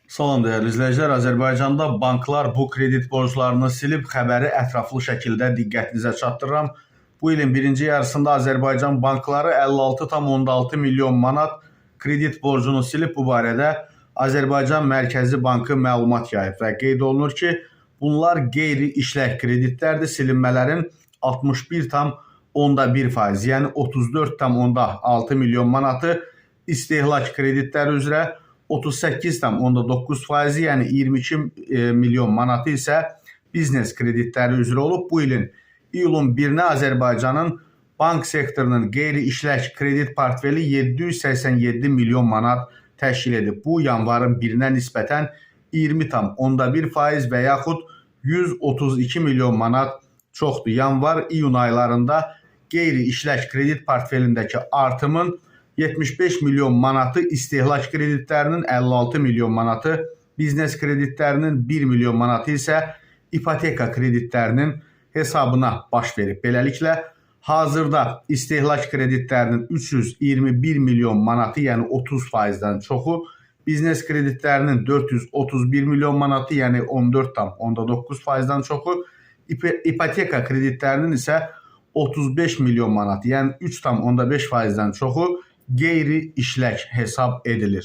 Salam dəyərli izləyicilər, Azərbaycanda banklar bu kredit borclarını silib, xəbəri ətraflı şəkildə diqqətinizə çatdırıram. Bu ilin birinci yarısında Azərbaycan bankları 56,6 milyon manat kredit borcunu silib. Bu barədə Azərbaycan Mərkəzi Bankı məlumat yayıb və qeyd olunur ki, bunlar qeyri-işlək kreditlərdir. Silinmələrin 61,1%, yəni 34,6 milyon manatı istehlak kreditləri üzrə, 38,9 faizi, yəni 22 milyon manatı isə biznes kreditləri üzrə olub. Bu ilin iyulun 1-nə Azərbaycanın bank sektorunun qeyri-işlək kredit portfeli 787 milyon manat təşkil edib. Bu yanvarın 1-nə nisbətən 20,1 faiz və yaxud 132 milyon manat çoxdur. Yanvar-iyun aylarında qeyri-işlək kredit portfelindəki artımın 75 milyon manatı istehlak kreditlərinin, 56 milyon manatı biznes kreditlərinin, 1 milyon manatı isə ipoteka kreditlərinin hesabına baş verib. Beləliklə, hazırda istehlak kreditlərinin 321 milyon manatı, yəni 30 faizdən çoxu, biznes kreditlərinin 431 milyon manatı, yəni 14,9 faizdən çoxu, ipoteka kreditlərinin isə 35 milyon manatı, yəni 3,5 faizdən çoxu qeyri-işlək hesab edilir.